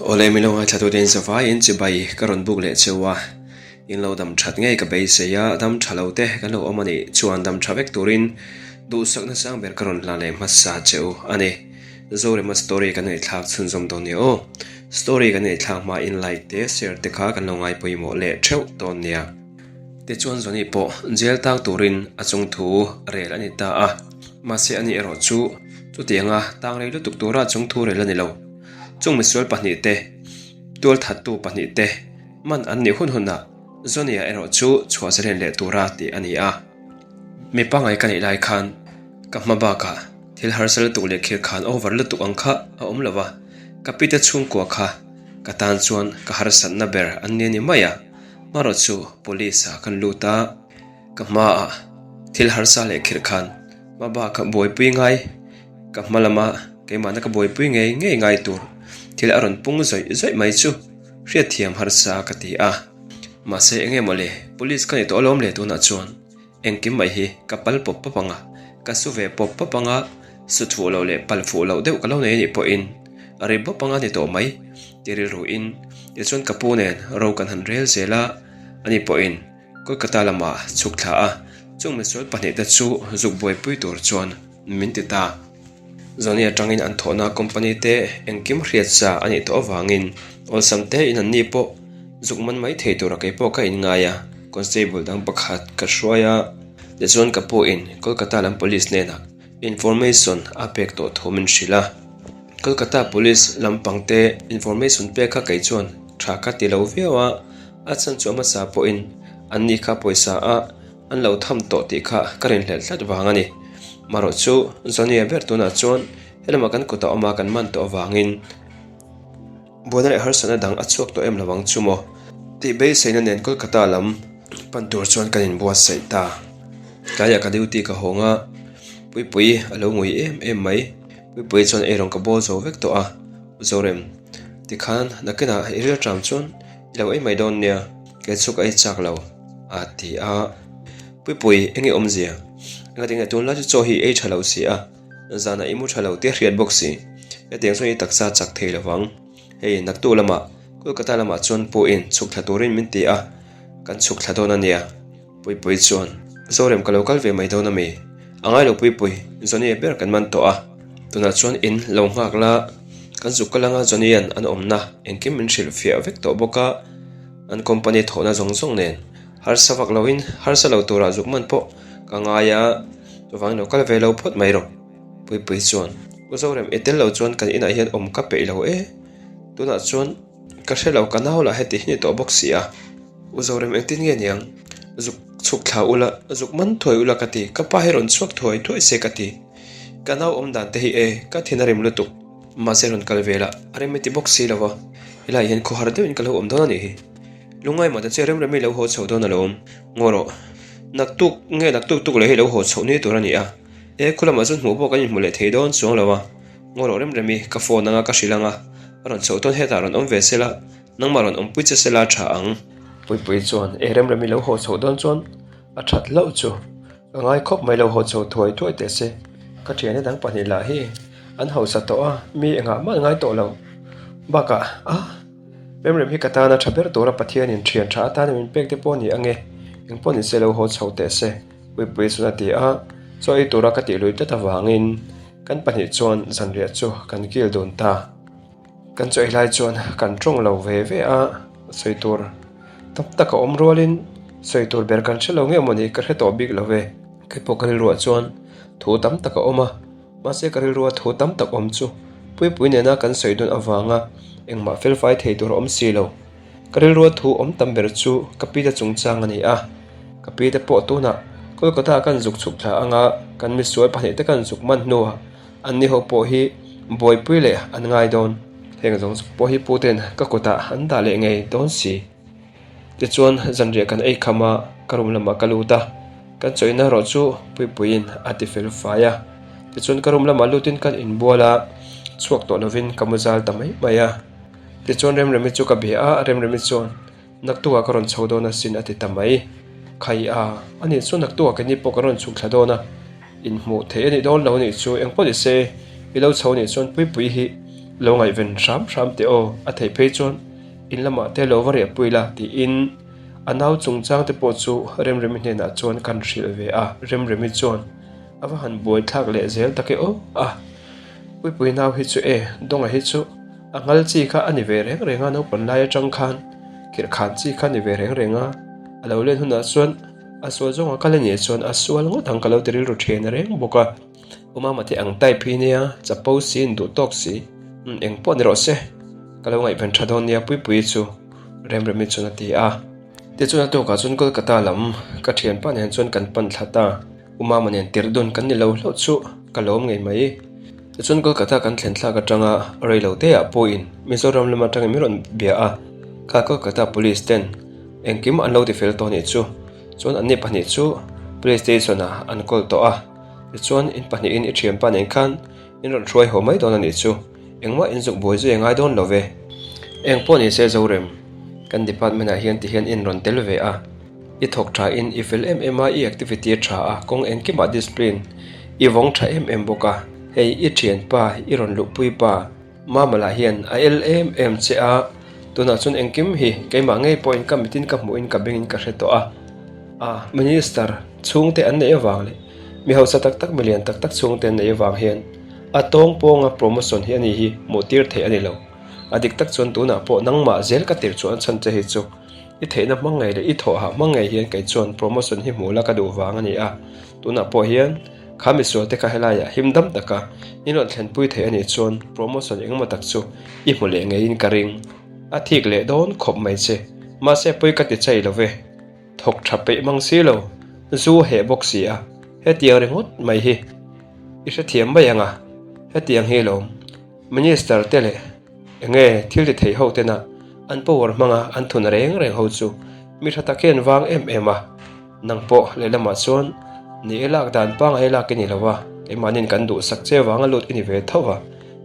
Awle min lo ngaithla tute in zavaiin chibai ka rawn buk leh cheu a, in lo dam that ngei ka beisei a, dam tha lo te kan lo awm a nih chuan dam tha vek turin duhsakna sang ber ka rawn hlan leh hmasa cheu a ni. Zorema story kan ngaihthlak chhunzawm dawn nia aw. Story kan ngaihthlak hma in like te share te kha kan lo ngai pawimawh leh theuh dawn nia. Tichuan Johnny pawh jail tang turin a chung thu rel a ni ta a, mahse ani erawh chu chutianga tang rei lutuk tura chung thu rel a ni lo. Chung misual pahnih te, tualthattu pahnih te man an nih hun hunah Johnny-a erawh chu chhuah zalen leh tura tih a ni a. Mi pangngai ka neih lai khan ka hma bakah thil harsa lutuk leh khir khan over lutuk ang kha a awm lo va, ka pite chhungkua kha ka tan chuan ka harsatna ber an ni a ni mai a, hmarawh chu police ah kan lut a, ka hmaah thil harsa leh khir khan hma bakah buaipui ngai ka hma lama keimahna ka buaipui ngei ngei ngai tur thil a rawn pung zawih zawih mai chu hriatthiam harsa ka ti a, mahse enge mawle police ka ni tawh alawm le tunah chuan. Engkim mai hi ka pal pawp pawp ang a, ka su ve pawp pawp ang a, su thuh loh leh pal fuh loh deuh ka lo nei a nih pawhin a ri bawp ang a ni tawh mai ti rilruin tichuan ka pu nen ro kan han rel zel a, ani pawhin Kolkata lamah chhuk thla a, chung misual pahnihte chu zuk buaipui tur chuan min ti ta. Johnny atangin an thawhna company te engkim hriat sa a nih tawh avangin awlsam te in an ni pawh zuk man mai thei tura kei pawh ka inngai a, constable dang pakhat ka hruai a, tichuan ka pu in Kolkata lam police hnenah information a pek tawh thu min hrilh a, Kolkata police lampang te information pek kha kei chuan tha ka ti lo viau a, a chhan chu a hmasa pawhin an ni kha pawisa a An lo tham tawh tih kha ka rinhlelh tlat vang a ni. Marawh chu Johnny-a ber tunah chuan helamah kan kutah awma kan man tawh avangin buaina leh harsatna dang a chhuak tawh em lo ang chu maw tih beiseina nen Kolkata lam pan tur chuan kan inbuatsaih ta. Tlaiah ka duty ka hawng a, Puipuii a lo ngui em em mai. Puipuii chuan eirawng ka bawl zo vek tawh a, Zorem, tikhan nakinah i rilṭam chuan i lo ei mai dawn nia, kei chu ka ei chak lo. A ti a, Puipui, enge awmzia? Engati nge tunlai chu chaw hi ei tha lo si a, zanah i mu tha lo tih a hriat bawk si. Hetiang chuan i taksa chak thei lo vang. Hei, naktu lamah, Kolkata lamah chuan pawhin chhuk thla turin min ti a, kan chhuk thla dawn a nia. Puipui chuan, Zorem ka lo kal ve mai dawn a mi? A ngai lo Puipui, Johnny-a ber kan man tawh a, tunah chuan in lo nghak la, kan zuk kal anga Johnny-a'n an awmna engkim min hrilh fiah vek tawh bawk a, An company thawhna zawng zawng nen harsa vak loin harsa lo turah zuk man pawh ka ngai a, chuvangin lo kal ve lo phawt mai rawh. Puipui chuan, U Zorem, i tel lo chuan kan inah hian awm ka peih lo e. Tunah chuan ka hre lo, ka nau lah heti hi ni tawh bawk si a. U Zorem, engtin nge niang? Zuk chhuk thla ula, zuk man thuai ula ka ti, ka pa hi rawn chhuak thuai thuai se ka ti. Ka nau awm dan te hi e, ka thin a rim lutuk. Mahse rawn kal ve lah a rem i ti bawk si lo va, helaiah hian khawhar deuhin ka lo awm dawn a nih hi. Lungngai mah ta che rem rem i lo haw chhoh dawn alawm. Ngaw rawh. Naktuk nge naktuk tuk leh hi lo haw chhoh ni tur a ni a. E khu lamah chuan hmuh pawh kan inhmu leh thei dawn chuang lo a. Ngaw rawh rem rem i ka phone anga ka hrilh anga a rawn chhoh dawn hetah rawn awm ve se la, nangmah rawn awmpui che se la a tha ang. Puipui chuan e rem rem i lo haw chhoh dawn chuan a that hlauh chu. Ka ngai khawp mai lo haw chho thuai thuai teh se, ka thiante dang pahnih lah hi an hausa tawh a, mi engah mah an ngai tawh lo. Bakah a, Remrem hi ka tana tha ber tura Pathianin thian tha atana min pek te pawh a ni ange, eng pawh ni se lo haw chho teh se, Puipuii chuan a ti a, chaw ei tura ka tih lui tlat avangin kan pahnih chuan zanriah chu kan kil dun ta. Kan chaw ei lai chuan kan tawng lo ve ve a, sawi tur tam tak a awm rualin sawi tur ber kan hre lo nge mawni ka hre tawh bik lo ve. Keipawh ka rilruah chuan thu tam tak a awm a, mahse ka rilrua thu tam tak awm chu Puipui nena kan sawi dawn avanga engmah felfai thei tur a awm si lo. Ka rilrua thu awm tam ber chu ka pite chungchang a ni a, ka pite pawh tunah Kolkata ah kan zuk chhuk thla anga kan misual pahnih te kan zuk man hnuah An ni ho pawh hi buaipui leh an ngai dawn. Heng zawng zawng pawh hi pu ten ka kutah an dah leh ngei dawn si. Tichuan zanriah kan ei kham a, ka room lamah ka lut a, kan chawihna erawh chu Puipuiin a ti fel fai a. Tichuan ka room lamah lutin kan inbual a, chhuak tawh lovin ka mu zal ta mai mai a. Tichuan Remremi chu ka bia a, Remremi chuan Naktukah ka rawn chho dawn asin a ti ta mai. Khai a, ani chu naktukah keini pawh kan rawn chhuk thla dawn a, inhmuh theih a nih dawn lo anih chu engpawh ni se, i lo chho anih chuan Puipui hi Lo ngaihven hram hram teh aw, a theih phei chuan in lamah te lo va riahpui la tiin a nau chungchang te pawh chu Remremi hnenah chuan kan hrilh ve a, Remremi chuan a va han buai thlak leh zel tak e aw a, Puipui nau hi chu e, Dawnga hi chu a ngal chi kha a ni ve reng reng a, naupan lai atang khan khirhkhan chi kha a ni ve reng reng a, a lo len hunah chuan a sual zawng a kal a nih chuan a sual ngawt ang ka lo ti rilru then reng bawk a. U Mama te ang type hi nia, chapo si in duh tawk si, umm eng pawh ni rawh se, ka lo ngaihven tha dawn nia Puipuii chu Remremi chuan a ti a. Tichuan a tukah chuan Kolkata lam ka thianpa nen chuan kan pan thla ta, U Mama nen tirh dun kan ni lo hlauh chu ka lawm ngei mai. Tichuan Kolkata kan thlen thlak atanga reilo te ah pawhin Mizoram lam atangin min rawn bia a, kha Kolkata police ten engkim an lo ti fel tawh anih chu, chuan anni pahnih chu police station ah an kawl tawh a. Tichuan, in pahnihin i thianpa nen khan in rawn hruai haw mai dawn a nih chu. Engmah in zuk buai zui a ngai dawn lo ve. Eng pawh ni se Zorem, kan department ah hian ti hian in rawn tel ve a. I thawk tha in i fel em em a, i activity a tha a, kawng engkimah discipline i vawng tha em em bawk a. Hei i thianpa, i rawn luhpui pa Mama lah hian a el em em che a, tunah chuan engkim hi keimah ngei pawhin ka mitin ka hmuhin ka bengin ka hre tawh a. A, Minister chhungte an neih avang leh mi hausa tak tak milian tak tak chhungte an neih avang hian a tawng pawnga promotion hi a ni hi hmuh tir theih a ni lo. A dik tak chuan tunah pawh nangmah zel ka tir chuan chhan che hi chu i theihna hmang ngei leh i thawhah hmang ngei hian kei chuan promotion hi hmuh la ka duh vang a ni a, tunah pawh hian Kha misual te kha helaiah him dam taka in rawn thlenpui thei a nih chuan promotion engemaw tak chu i hmu leh ngeiin ka ring. A thik leh dawn khawp mai che. Mahse pawi ka ti chai lo ve. Thawk tha peih mang si lo, zu heh bawk si a, hetiang ringawt mai hi i hrethiam mai ang a, hetiang hi lawm. Minister te leh enge thil ti thei ho tena an power hmanga an thun reng reng ho chu mi tha tak hian vang em em a. Nang pawh lehlamah chuan ni e lak dan pangai lak i ni lo a, keimahniin kan duhsak che vanga lut i ni ve tho va.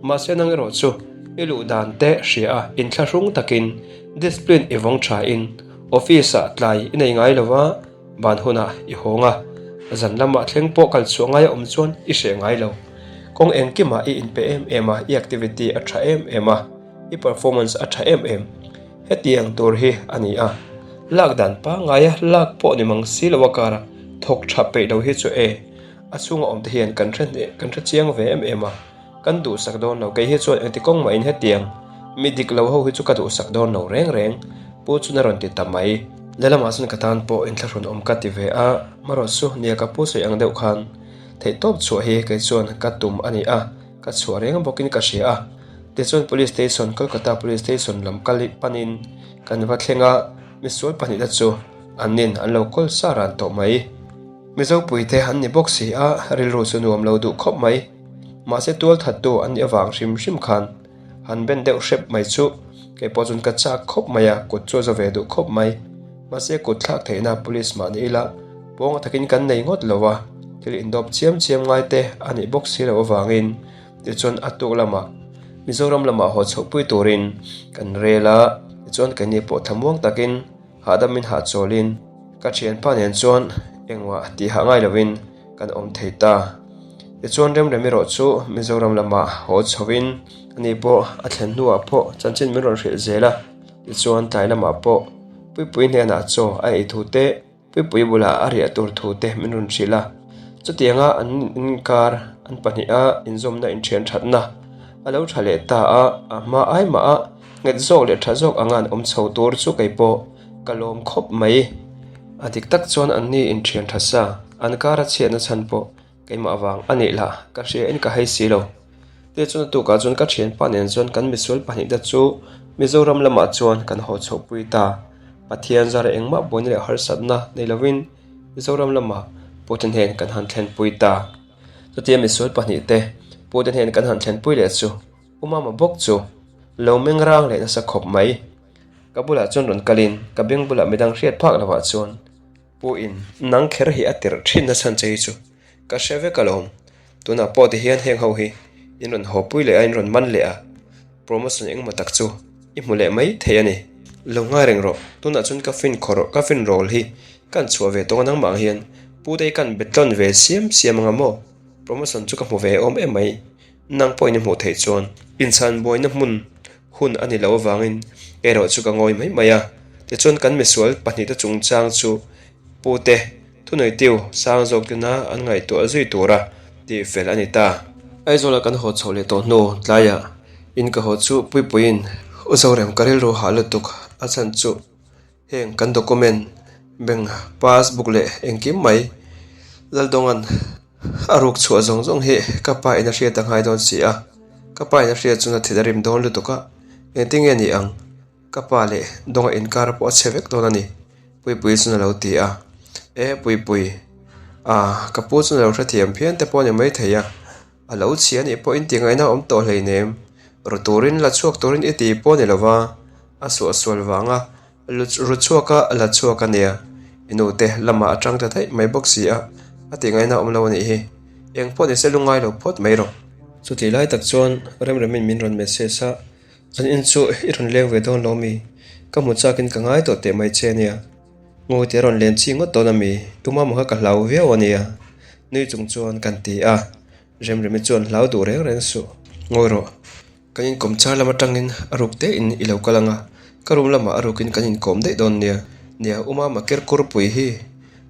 Mahse nang erawh chu i luh dan te hria a, inthlahrung takin discipline i vawng thain office ah tlai i nei ngai lo va, ban hunah i hawng a, zan lamah thleng pawh kal chhuah ngai a awm chuan i hreh ngai lo. Kawng engkimah i inpe em em a, i activity a tha em em a, i performance a tha em em. Hetiang tur hi a ni a, lak dan pangaia lak pawh ni mang si lo a kara thawk tha peih lo hi chu e, a chhunga awm te hian kan hre hneh kan hre chiang ve em em a, kan duhsak dawn lo. Kei hi chuan engti kawng mahin hetiang mi dik lo ho hi chu ka duhsak dawn lo reng reng, Pu chuan a rawn ti ta mai. Lehlamah chuan ka tan pawh inthlahrun awm ka ti ve a, marawh chu nia ka pu sawi ang deuh khan theihtawp chhuah hi kei chuan ka tum a ni a, ka chhuah reng bawkin ka hria a. Tichuan Police Station, Kolkata Police Station lam kal panin kan va thleng a, misual pahnihna chu an nin an lo kawl sa ran tawh mai. Mizo puite an ni bawk si a, rilru chu nuam lo duh khawp mai. Mahse tual thattu an nih avang hrim hrim khan han ben deuh hrep mai chu kei pawh chuan ka chak khawp mai a, kut chu a za ve duh khawp mai. Mahse kut thlak theihna Police mah ni ila pawnga takin kan nei ngawt lo a, thil indawp chiam chiam ngai te a nih bawk si loh avangin Tichuan a tuk lamah Mizoram lamah haw chhohpui turin kan rel a, tichuan keini pawh thlamuang takin hahdamin hahchawlin ka thianpa nen chuan engmah tih hah ngai lovin kan awm thei ta. Tichuan Remrem erawh chu Mizoram lamah haw chhohin ani pawh a thlen hnuah pawh chanchin min rawn hrilh zel a, tichuan tlai lamah pawh Puipui hnenah chaw a ei thu te, Puipui bulah a riah tur thu te min rawn hrilh a, chutianga an inkar an pahniha inzawmna inthian thatna a lo tha leh ta a, a hma ai mah a nghet zawk leh tha zawk anga an awm chho tur chu kei pawh ka lawm khawp mai. A dik tak chuan anni inthian tha sa, an kar a chhiatna chhan pawh Keimah vang a nih lah, ka hria in ka hei si lo. Te chuan a tukah chuan ka thianpa nen chuan kan misual pahnih te chu Mizoram lamah chuan kan haw chhohpui ta. Pathian zara engmah buaina leh harsatna nei lovin Mizoram lamah Pute hnen kan han thlenpui ta. Chutia misual pahnih te Pute hnen kan han thlenpui leh chu U Mama bawk chu lo meng rang leh nasa khawp mai. Ka bulah chuan rawn kalin ka beng bulah midang hriat phak lovah chuan Pu in nang kher hi a tirh thin na chhan che hi chu ka hre vek alawm. Tunah pawh ti hian heng ho hi in rawn haw pui leh a, in rawn man leh a, promotion engemaw tak chu i hmu leh mai thei a ni. Lo ngai reng rawh, tunah chuan ka fin khawr ka fin rawl hi kan chhuah ve tawng a nangmah ang hian Pu te hi kan betlawn ve siam siam anga maw? Promotion chu ka hmu ve awm em mai. Nang pawhin i hmuh theih chuan inchhan buaina hmun hun a ni loh avangin erawh chu ka ngawi mai mai a. Tichuan kan misual pahnihte chungchang chu pute thunuitiu sang zawk tena an ngaihtuah zui tura tih fel a ni ta. Aizawla kan haw chhoh leh tawh hnu tlaiah in ka haw chu Puipuiin U Zorem ka rilru hah lutuk a chhan chu Heng kan document, bank passbook leh engkim mai Laldawnga'n a ruk chhuah zawng zawng hi ka pa in a hriat a ngai dawn si a, ka pa in a hriat chuan a thil a rim dawn lutuk a, engtin nge ni ang? Ka pa leh Dawnga inkar pawh a chhe vek dawn a ni, Puipui chuan a lo ti a. E Puipui, ah ka pu chuan a lo hrethiam phian te pawh a ni maithei a, a lo chhia anih pawhin tingaihna a awm tawh hleinem, ru turin la chhuak turin i ti pawh a ni lova, a suahsual vanga ru chhuak a la chhuak a nia, i nu te lamah a tang ta daih mai bawk si a, a tih ngaihna awm lo a nih hi, eng pawh ni se lungngai lo phawt mai rawh. Chutih lai tak chuan Remremin min rawn message a, Zan in chu i rawn leng ve dawn lo mi? Ka hmu chakin ka ngai tawh teh mai che a nia, ngawi te rawn len chi ngawt dawn a mi? Tumah mah kha ka hlau viau a nia, nui chung chuan kan ti a, Remremi chuan hlau duh reng reng suh, ngawi rawh. Kan inkawm char lam atangin a ruk te in i lo kal ang a, ka room lamah a rukin kan inkawm daih dawn nia. Nia, u Mama ker kurpui hi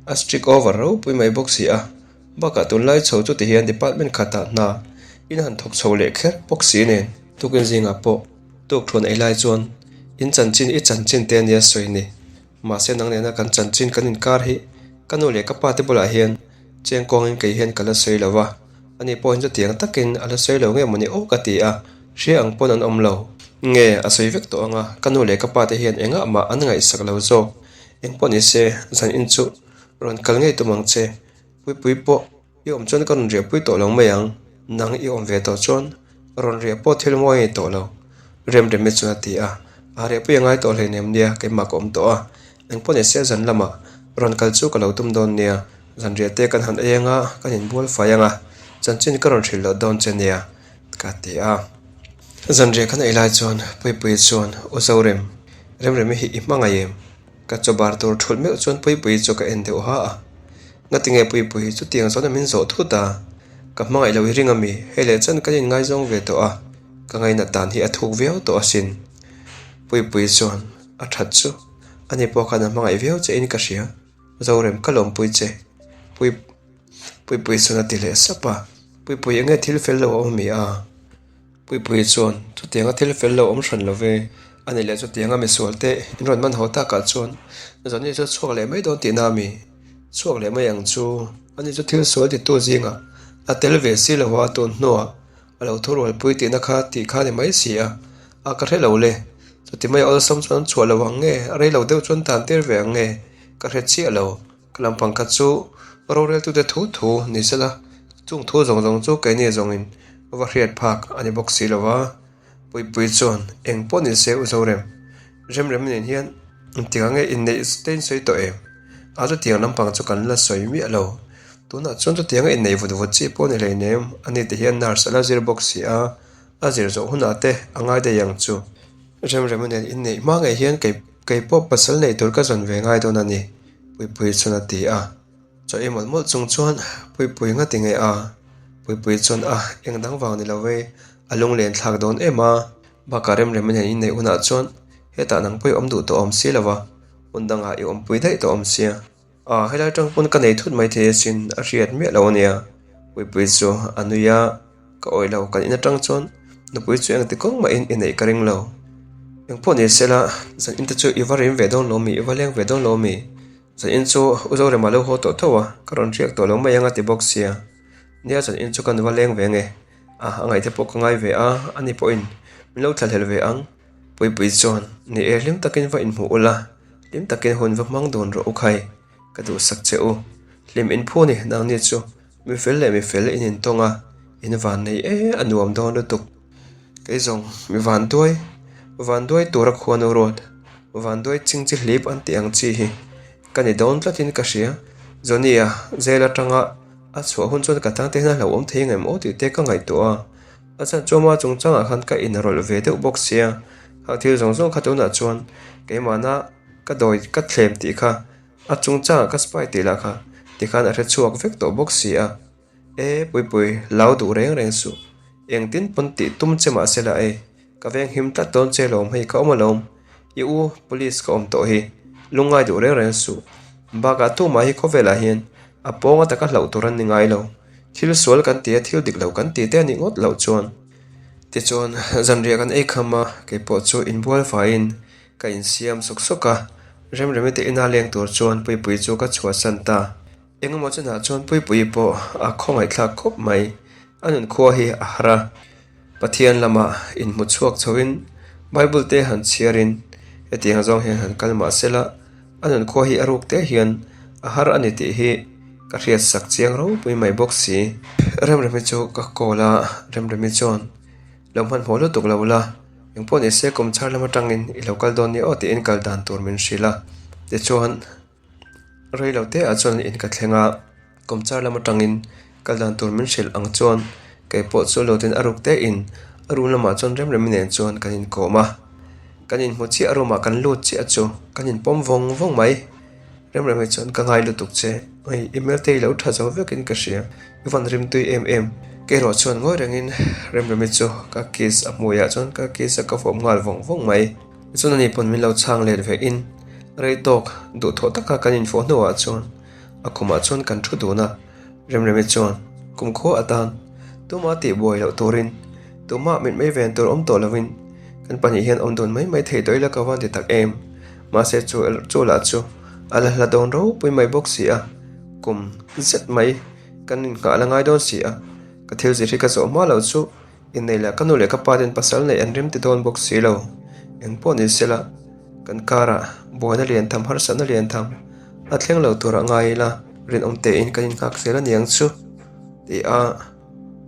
a strict over ropui mai bawk si a, bakah tunlai chho chu tihian department khatah hna in han thawk chho leh kher bawk si nen. Tukin zingah pawh tukthuan ei lai chuan in chanchin i chanchin te ania sawi ni. Mahse nang nena kan chanchin kan inkar hi ka nu leh ka pa te bulah hian chengkawngin kei hian ka la sawi lo va, ani pawhin chutiang takin a la sawi lo nge mawni aw ka ti a, hria ang pawn an awm lo. Nge a sawi vek tawh ang a, ka nu leh ka pa te hian engah mah an ngaihsak lo zawk. Eng pawh ni se zan in chu rawn kal ngei tum ang che, Puipui pawh I awm chuan ka rawn riahpui tawh lo mai ang, nang i awm ve tawh chuan rawn riah pawh thil mawi a ni tawh lo, Remremi chuan a ti a, a riahpui a ngai tawh hleinem nia, keimah ka awm tawh a, engpawh ni se zan lamah rawn kal chu ka lo tum dawn nia, zan riah te kan han ei anga kan inbual fai anga chanchin ka rawn hrilh loh dawn che nia, ka ti a. Zan riah kan ei lai chuan Puipuii chuan, U Zorem, Remremi hi i hmangaih em? Ka chaw bar tur thulh meuh chuan Puipuii chu ka en deuh ha a. Ngatinge Puipui, chutiang chuan a min zawh thut a, ka hmangaih lo i ring ami, hei leh chuan kan inngaizawng ve tawh a, ka ngainat dan hi a thuk viau tawh asin. Puipui chuan, A that chu, ani pawh khan a hmangaih viau che in ka hria, Zorem ka lawmpui che. Pui Puipui chuan a ti leh sap a, Puipui enge thil fel lo a awm ami a? Puipui chuan, Chutianga thil fel lo awm hran lo ve, a ni leh chutianga misual te in rawn man haw takah chuan Johnny chu chhuak leh mai dawn tihna a mi? Chhuak leh mai ang chu, ani chu thil sual titu zingah a tel ve si lo a, tun hnuah a lo thurualpui tihna kha tih kha a ni mai si a, a ka hre lo le, chuti mai awlsam chuan an chhuah lo ang nge, rei lo deuh chuan tan tir ve ang nge, ka hre chiah lo. Ka lampang kha chu roreltute thu thu ni sela, chung thu zawng zawng chu keini zawngin va hriat phak a ni bawk si lo va. Puipui chuan eng pawh ni se u Zorem, Remrem nen hian engtikah nge inneih te in sawi tawh em? A chutiang lampang chu kan la sawi miah lo. Tunah chuan chutianga inneih vut vut chi pawh ni hleinem, ani te hian nurse a la zir bawk si a, a zir zawh hunah te a ngai daih ang chu. Remrem nen inneih hma ngei hian kei kei pawh pasal neih tur ka zawn ve ngai dawn a ni. Puipui chuan a ti a, chaw ei mawlh mawlh chung chuan Puipui nga ti nge a? Puipui chuan a, eng dang vang ni lo ve, a lunglen thlak dawn em a, bakah Remrem nen inneih hunah chuan hetah nang pawh i awm duh tawh awm si lo va, hmun dangah i awmpui daih tawh awm sia. A, helai tang pawn ka nei thut maithei asin, a hriat miah lo a nia. Puipui chu a nui a, ka awih lo, kan in atang chuan nupui chu engti kawng mahin i neih ka ring lo. Engpawh ni sela, zan in te chu i va rim ve dawn lo mi, i va leng ve dawn lo mi? Zan in chu U Zorema lo haw tawh tho a, ka rawn riak tawh lo mai ang a ti bawk sia. Nia zan in chu kan va leng ve nge? A, a ngaihte pawh ka ngai ve a, ani pawhin min lo thlahlel ve ang. Puipui chuan, Ni e, hlim takin va inhmuh ula, hlim takin hun va hmang dawn rawh u khai, ka duhsak che u. Hlim inphu ni, nangni chu mi fel leh mi fel in intawng a, in van nei e, a nuam dawn lutuk. Kei zawng, mi van duai, van duai tura khuanu ruat, van duai ching chi hlip an tih ang chi hi ka ni dawn tlatin ka hria. Johnny-a jail atanga a chhuah hun chuan ka tangte hian a hlauhawm thei ang em aw tih te ka ngaihtuah a. A chhan chu ama chungchangah khan ka inrawlh ve deuh bawk sia, khang thil zawng zawng kha tunah chuan keimahna ka dawi ka thlem tih kha a chungchangah ka spy tih lah kha tikhan a hre chhuak vek tawh bawk si a. E Puipui, lau duh reng reng suh. Engtin pawn tih tum che mah sela e, ka veng him tlat dawn che lawm hei ka awm alawm. I u police ka awm tawh hi, lungngai duh reng reng suh. Bakah tumah hi khawvelah hian a pawng ataka hlauh tur an ni ngai lo. Thil sual kan ti a, thil dik lo kan ti te a nih ngawt loh chuan. Tichuan, zanriah kan ei kham a, keipawh chu inbual vaiin ka insiam sawk sawk a, Remremi te ina leng tur chuan Puipuii chu ka chhuahsan ta. Engemaw chenah chuan Puipuii pawh a khawngaihthlak khawp mai, a nunkhua hi a har a. Pathian lamah inhmu chhuak chhoin Bible te han chhiarin hetiang zawng hian han kal mah sela, a nunkhua hi a ruk te hian a har a ni tih hi ka hriat sak chiang ropui mai bawk si. Remremi chu ka call a, Remremi chuan lo hmanhmawh lutuk lo la, engpawh ni se kum chhar lam atangin i lo kal dawn nia aw tiin kal dan tur min hrilh a, tichuan Rei lo te ah chuan in ka thleng a, kawmchar lam atangin kal dan tur min hrilh ang chuan kei pawh chu lotin a ruk te in a room lamah chuan rem rem nen chuan kan inkawm a, kan inhmu chiah a room ah kan lut chiah chu kan inpawm vawng vawng mai, rem rem hi chuan ka ngai lutuk che hei i hmel te hi lo tha zo vekin ka hria i van rim tui em em kei erawh chuan ngawi rengin rem rem hi chu ka kiss a hmuiah chuan ka kiss a ka fawm nghal vawng vawng mai. Tichuan ani pawn min lo chhang let ve in rei tawk duhthawh taka kan infawh hnuah chuan a khumah chuan kan thu dun a, Remremi chuan kumkhua atan tumah tih buai loh turin tumah mitmei ven tur awm tawh lovin kan pahnih hian awm dun mai mai thei tawh ila ka van ti tak em mahse chu chu lah chu a la hla dawn ropui mai bawk si a, kum zet mai kan innghah la ngai dawn si a, ka thil zir hi ka zawh hma loh chu. Innei lah ka nu leh ka pa ten pasal neih an rem ti dawn bawk si lo. Eng pawh ni sela, kan karah buaina lian tham harsatna lian tham a thleng lo tur a ngai ila rinawm tein kan innghak zel a niang chu ti a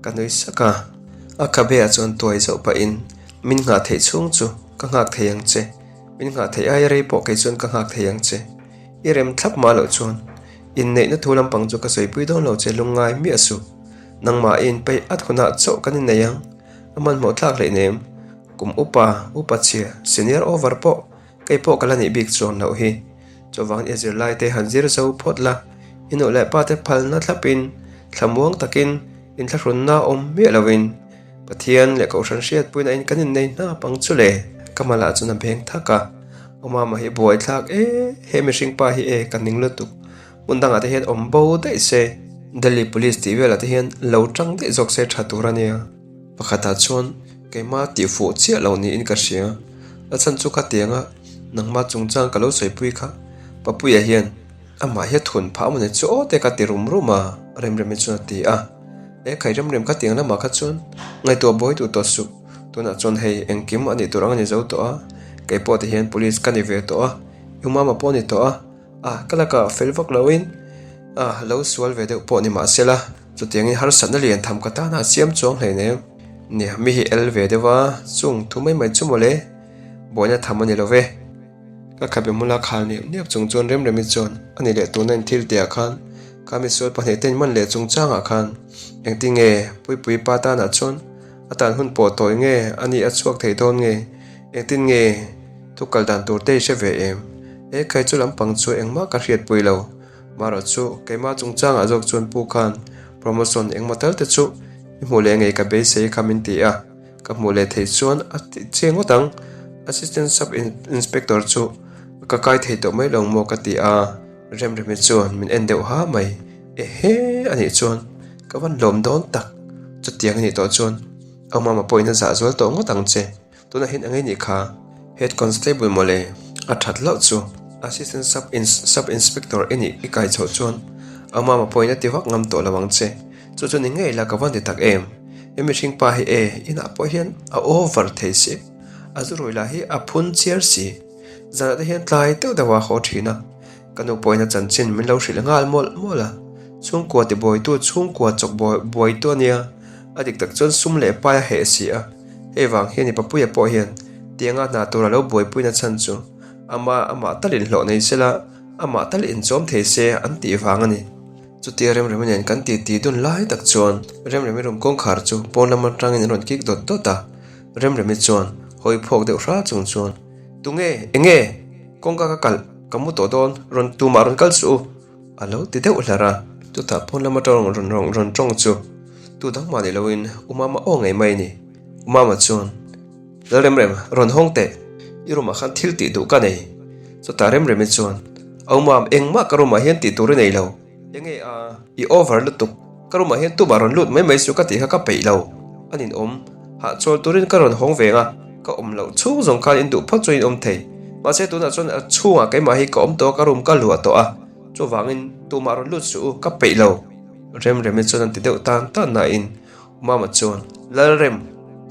ka nui sak a. A khabe ah chuan tuai zauh pahin min nghah theih chhung chu ka nghak thei ang che, min nghah theih aia rei pawh kei chuan ka nghak thei ang che. I rem thlap mah loh chuan inneihna thu lampang chu ka sawipui dawn lo che lungngai miah suh. Nangmah i inpeih at hunah chauh kan innei ang, a hmanhmawh thlak hleih nem. Kum upa, upa chhia, senior over pawh kei pawh ka la nih bik chuan loh hi. Chuvangin i zirlai te han zir zo phawt la, i nuh leh pa te phalna thlapin, thlamuang takin, inthlahrunna awm miah lovin Pathian leh Kohhran hriatpuina in kan innei hnap ang chu le. Ka malah chuan a beng thak a, Aw mama hi buaithlak e, he mihring pa hi e ka ning lutuk. Hmun dangah te hian awm bo daih se, Delhi Police tih velah te hian lo tang daih zawk se tha tur a nia. Pakhatah chuan keimah tih fuh chiah lo niin ka hria. A chhan chu khatianga nangmah chungchang ka lo sawipui kha Papuia hian amah hi a thun phah amaw ni chu aw te ka ti rum rum a, Remremi chuan a ti a. E khai Remrem khatiang lamah kha chuan ngaihtuah buai duh tawh suh. Tunah chuan hei engkim a nih tur ang a ni zo tawh a, keipawh te hian Police ka ni ve tawh a, i mama pawh a ni tawh a. A, ka lakah fel vak loin a lo sual ve deuh pawh ni mah sela, chutiangin harsatna lian tham ka tana a siam chuang hleinem. Nia, mi hi el ve deuh a, chung thu mai mai chu mawle, buaina tham a ni lo ve. Ka khabe hmula khal niap niap chung chuan Remremi chuan a ni leh tuna inthil tihah khan kha misual pahnih te inman leh chungchangah khan engtinge Puipui pa tanah chuan a tan hun pawh tawi nge a nih a chhuak thei dawn nge engtin nge Thu kal dan tur te i hre ve em? E khai chu lampang chu engmah ka hriatpui lo. Marawh chu keimah chungchangah zawk chuan pu khan promotion engmaw tal te chu i hmuh leh ngei ka beisei kha min ti a, ka hmuh leh theih chuan a tih che ngawt ang. Assistant Sub Inspector chu ka kai thei tawh mai lo maw ka ti a, Remremi chuan min en deuh ha mai. Ehe anih chuan ka van lawm dawn tak, chutiang anih tawh chuan a mama pawhin a zah zual tawh ngawt ang che. Tunah hian eng anih kha Head Constable mawle a that hlauh chu Assistant Sub Sub Inspector i nih i kai chhoh chuan a mama pawhin a ti vak ngam tawh lo ang che. Chu chu ni ngei la ka van ti tak em. He mihring pa hi e inah pawh hian a over thei si. A zu rui lah hi a phun chiar si. Zanah te hian tlai deuh deuh a haw thin a. Ka nu pawhin a chanchin min lo hrilh nghal mawlh mawlh a. Chhungkua tibuaitu chhungkua chawk buaitu a nia. A dik tak chuan sum leh pai a heh si a, hei vang hian i papuia pawh hian tianga hna tur a lo buaipuina chhan chu ama amah tal inhlawh nei sela, amah tal inchawm thei se an tih vang a ni. Chutia Remremi nen kan titi dun lai tak chuan Remremi room kawngkhar chu pawn lam atangin an rawn kik dawt dawt a, Remremi chuan hawi phawk deuh hra chung chuan, Tunge? Enge? Kawngka ka kalh, ka mu tawh dawn, rawn tumah rawn kal suh u! A lo ti deuh hlar a, chutah pawn lama tawng rawn rawn tawng chu. Tu dang mah ni loin U Mama aw ngei mai a ni. U Mama chuan, Lal Remrem, rawn hawng teh. I room-ah khan thil tih duh ka nei. Chutah Remremi chuan, Au Mam, engmah ka room-ah hian tih tur i nei lo. Enge a, i over lutuk. Ka room-ah hian tumah rawn lut mai mai suh ka tih kha ka peih lo. A nin awm. Hahchawl turin ka rawn hawng veng a, ka awm loh chhung zawng khan in duh phawt chuan in awm thei. Mahse tunah chuan a chhungah keimah hi ka awm tawh a, ka room ka luah tawh a. Chuvangin tumah rawn lut suh u, ka peih lo. Remremi chuan an ti deuh tan tan nain Mama chuan, Lalrem,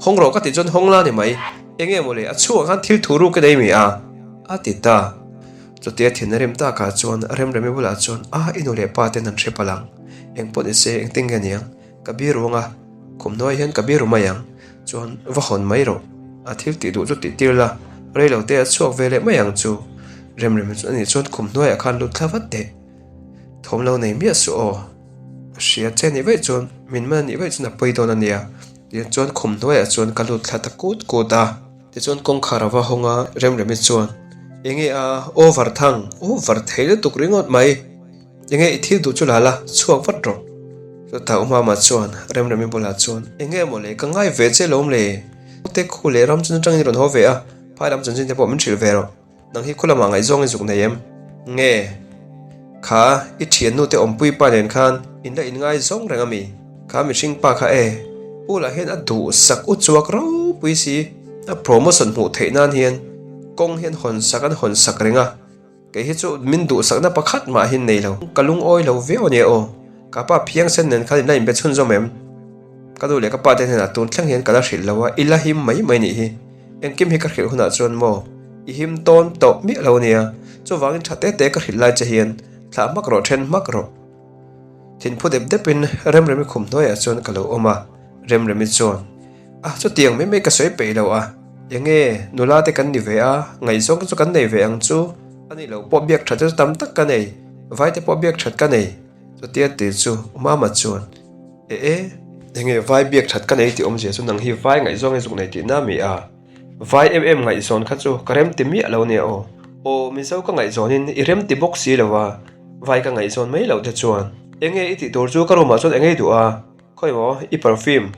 hawng rawh ka tih chuan hawng la ni mai. Enge maw le, a chhungah khan thil thu ruk i nei mi a? A ti ta. Chutia thin a rem takah chuan Remremi bulah chuan, A, i nu leh pa ten an hre palh ang. Eng pawh ni se, engtin nge niang? Ka biru anga, khum hnuai hian ka biru mai ang. Chuan va hawn mai rawh. A thil tih duh chu tih tir la, rei lo te a chhuak ve leh mai ang chu. Remremi chu anih chuan khum hnuaiah khan lut thla vat teh. Thawm lo nei miah suh aw. A hria che anih vaih chuan min man anih vaih chuan a pawi dawn a nia. Tiang chuan khum hnuaiah chuan ka lut thla ta kut kut a. Tichuan kawngkhar a va hawng a, Remremi chuan, Enge a, over thang, over thei lutuk ringawt mai. Enge i thil duh chu la la, chhuak vat rawh. Chutah U Mama chuan Remremi bulah chuan, Enge maw le, ka ngai ve che lawm le. Te khu leh ram chun atangin i rawn haw ve a, phai lam chanchin te pawh min hrilh ve rawh. Nang hi khu lamah ngaihzawng i zuk nei em? Nge, kha i thiannu te awmpui pa nen khan in la inngaizawng reng a mi? Kha mihring pa kha e, Pu lah hian a duhsak u chuak ropui si, a promotion hmuh theih nan hian kawng hian hawn sak an hawn sak reng a. Kei hi chu min duhsakna pakhat mah hi nei lo. Ka lungawi lo viau ania aw. Ka pa phiangsen nen khan in la inbe chhunzawm em? Ka nu leh ka pa te hnenah tun thleng hian ka la hrilh lo a, i la him mai mai nih hi. Engkim hi ka hrilh hunah chuan maw i him tawn tawh miah lo ania. Chuvangin tha te te ka hrilh lai che hian thlah hmak rawh then hmak rawh. Thinphu dep depin Remremi khum hnuaiah chuan ka lo awm a, Remremi chuan, A, chutiang mai mai ka sawi peih lo a, enge nula te kan ni ve a, ngaihzawng te chu kan nei ve ang chu, a nih loh pawh biak that te chu tam tak ka nei, vai te pawh biak that ka nei, chutia ti chu Mama chuan, E e, enge vai biak that ka nei tih awmzia chu nang hi vai ngaihzawng i zuk nei tihna mi a? Vai em em ngaihzawn kha chu ka remti miah lo nia aw. Aw, Mizo ka ngaihzawnin i remti bawk si lo a, vai ka ngaihzawn mai loh te chuan. Enge i tih tur chu ka room ah chuan enge i duh a? Khawi maw, i perfume,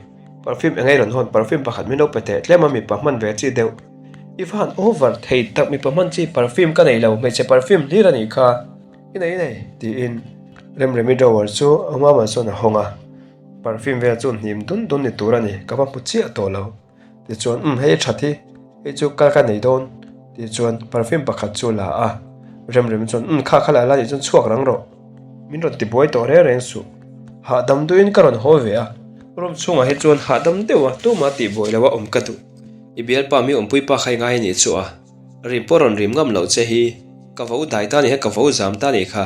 perfume enge i rawn hawn, perfume pakhat min lo pe teh tlem a mipa hman ve chi deuh. I va han over thei tak mipa hman chi perfume ka nei lo, hmeichhe perfume hlir a nih kha. I nei i nei, tiin Remremi drawer chu a mama chuan a hawng a, perfume vel chu hnim dun dun ni tur a ni, ka va hmu chiah tawh lo. Tichuan, Umm, hei a that hi, hei chu kal ka nei dawn, tih chuan perfume pakhat chu a la a. Remrem chuan, Umm, kha kha la la nih chuan chhuak rang rawh. Min rawn tibuai tawh reng reng suh. Hahdam duhin ka rawn haw ve a, room chhungah hi chuan hahdam deuh a, tumah tihbuai loha awm ka duh. I bialpa mi awmpui pa kha i ngai a nih chu a, rim pawh rawn rim ngam loh che hi, ka vo dai ta nih kha, ka vo zam ta nih kha.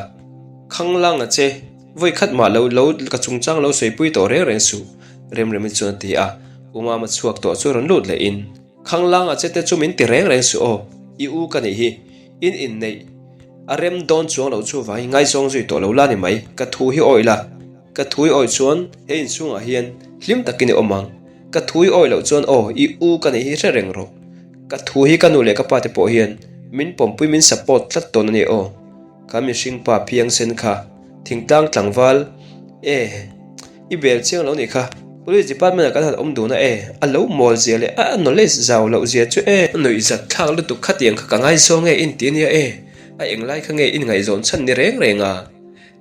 Khanglang a che. Vawi khat mah lo lo ka chungchang lo sawi pui tawh reng reng suh, Remremi chuan a ti a, U Mama chhuak tawh chu rawn lut leh in, Khanglang a che te chu min ti reng reng suh aw, i u ka nih hi, in inneih a rem dawn chuang loh chu vangin ngaizawng zui tawh lo la ni mai, ka thu hi awih la, ka thu i awih chuan he inchhungah hian hlim takin i awm ang, ka thu i awih loh chuan aw i u ka nih hi hre reng rawh, ka thu hi ka nu leh ka pa te pawh hian min pawmpui min support tlat dawn a ni aw. Kha mihring pa phiangsen kha thingtlang tlangval e i bel chiang lo nih kha Police department ah kan han awm dun a e a lo mawl zia leh a knowledge zau loh zia chu e a nuih zat thlak lutuk khatiang kha ka ngaizawng e in ti ania e a englai kha nge in ngaihzawn chhan ni reng reng a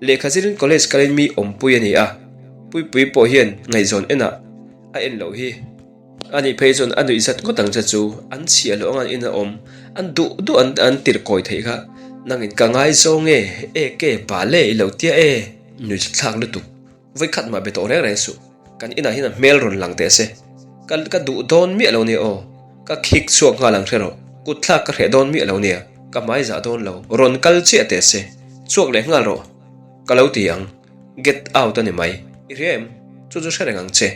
lehkha zirin college kalin mi awmpui a ni a Puipui pawh hian ngaihzawn enah a en loh hi. A nih phei chuan a nuih zat ngawt ang che chu, an chhiah loh anga an in a awm, an duh duh an an tirh kawi theih kha, nangin ka ngaizawng e, e ke pa le i lo tia e, nuih zat thlak lutuk, vawi khat mah be tawh reng reng suh, kan inah hian a hmel rawn lang teh se, ka ka duh dawn miah lo nia aw, ka khik chhuak nghal ang hre rawh, kut thlak ka hreh dawn miah lo nia, ka hmai zah dawn lo, rawn kal chiah teh se, chhuak leh nghal rawh, ka lo ti ang. Get out a ni mai, i hria em? Chu chu hre reng ang che,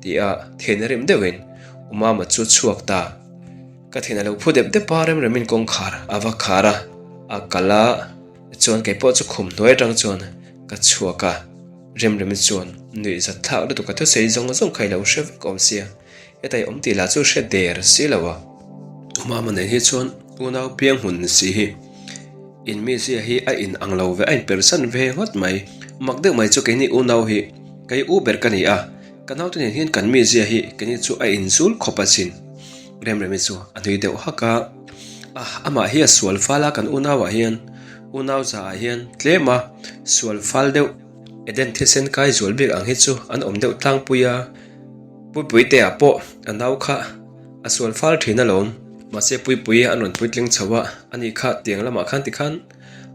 ti a thin rim deuhin U Mama chu chhuak ta. Ka thin a lo phu dep dep a, Remremin kawngkhar a va khar a, a kal a, chuan kei pawh chu khum hnuai atang chuan ka chhuak a, Remremi chuan nuih zat thlak lutuk a thusawi zawng zawng kha i lo hre vek awm sia. Hetai awm tih lah chu hre der si lo a. Mama nen hi chuan unau piang hmun ni si hi in mizia hi a in ang lo ve a in persan ve ngawt mai. Mak deuh mai chu keini unau hi kei u ber ka ni a, Ka naute nen hian kan mizia hi keni chu a inzul khawp asin. Remremi chu a nui deuh hak a, A, amah hi a sual fal a, kan unauah hian, unau zaah hian tlem a sual fal deuh. Eden thisen kai zual bik ang hi chu an awm deuh tlangpui a, Puipuitea pawh a nau kha a sual fal thin alawm. Mahse Puipui an rawn puitling chho a, ani kha tiang lamah khan tikhan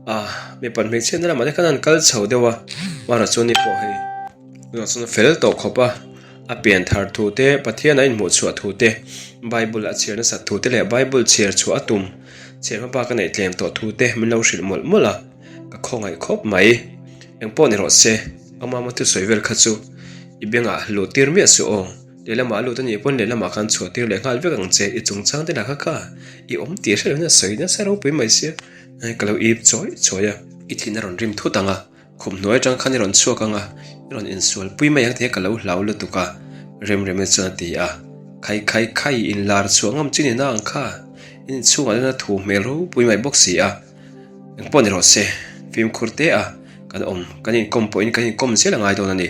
a mipat hmeichhiatna lamah te khan an kal chho deuh a, Mara chuan ni pawh hei tunah chuan a fel tawh khawp a, a pian thar thu te, Pathian a inhmuh chhuah thu te, Bible a chhiar nasat thu te leh Bible chhiar chhuah a tum chhiar hma bak a neih tlem tawh thu te min lo hrilh mawlh mawlh a. Ka khawngaih khawp mai. Engpawh ni rawh se, a mama thusawi vel kha chu i bengah luh tir miah suh aw. Lehlamah a lut a nih pawn lehlamah khan chhuah tir leh nghal vek ang che, i chungchang te lah kha kha i awm tih hre lovin a sawi nasa ropui mai sia. Ka lo ip chawi chawi a. I thin a rawn rim thut ang a, khum hnuai atang khan i rawn chhuak ang a, i rawn insual pui mai ang tih ka lo hlau lutuk a, Remremi chuan a ti a. Khai khai khai, inlar chhuah ngam chi ni na ang kha, in inchhungah chuan a thu hmel ropui mai bawk si a. Engpawh ni rawh se, fimkhur te a kan awm, kan inkawm pawhin kan inkawm zel a ngai dawn a ni.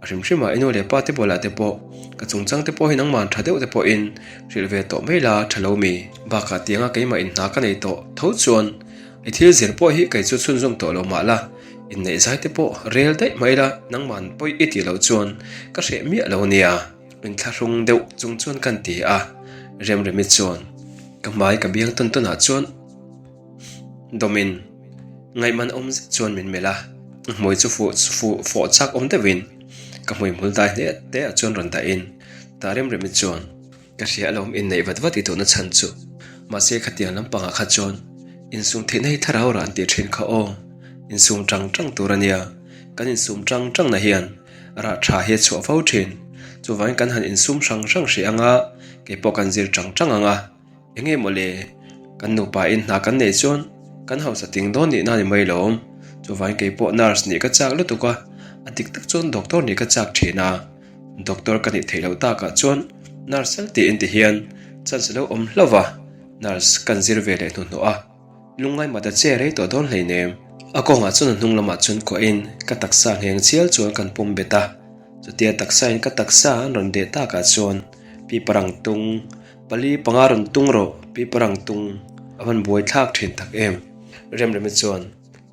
A hrim hrim a, i nu leh pa te bualah te pawh, ka chungchang te pawh hi nangmah tha deuh te pawhin hrilh ve tawh mai la tha lo mi. Bakah tianga keimah in hna ka nei tawh tho chuan i thil zir pawh hi kei chu chhunzawm tawh lo mah la, inneih zai te pawh rel daih mai la, nangmahn pawi i tih loh chuan ka hreh miah lo nia. Inthlahrung deuh chung chuan kan ti a, Remremi chuan ka hmai ka biang tawn tawnah chuan, Dawmin ngaihman awm zet chuan min melh a, hmui chu fuh fuh fawh chak awm deuhin ka hmui hmul dai hle te ah chuan rawn dahin tah rem remi chuan ka hria alawm inneih vat vat i duhna chhan chu mahse khatiang lampangah kha chuan insum theihna hi thlarau rah an tih thin kha aw insum tang tang tur ania kan insum tang tang na hian rah tha hi a chhuah fo thin chuvangin kan han insum hrang hrang hrih anga keipawh kan zir tang tang anga. Enge maw le, kan nupa in hna kan neih chuan kan hausa ting dawn nihna ni mai lo. Chuvangin kei pawh nurse nih ka chak lutuk a, a dik tak chuan doctor nih ka chak thin a. Doctor ka nih theih loh takah chuan nurse tal tiin ti hian chance a lo awm hlauh va, nurse kan zir ve leh hnuhnawh a. Lungngai mah ta che rei tawh dawn hleinem. A kawngah chuan a hnung lamah chuan kuahin ka taksa ngheng chial chuan kan pawm bet a. Chutia taksain ka taksa an rawn deh takah chuan pipa rang tung pali panga rawn tung rawh pipa rang tung a van buai thlak thin tak em. Remremi chuan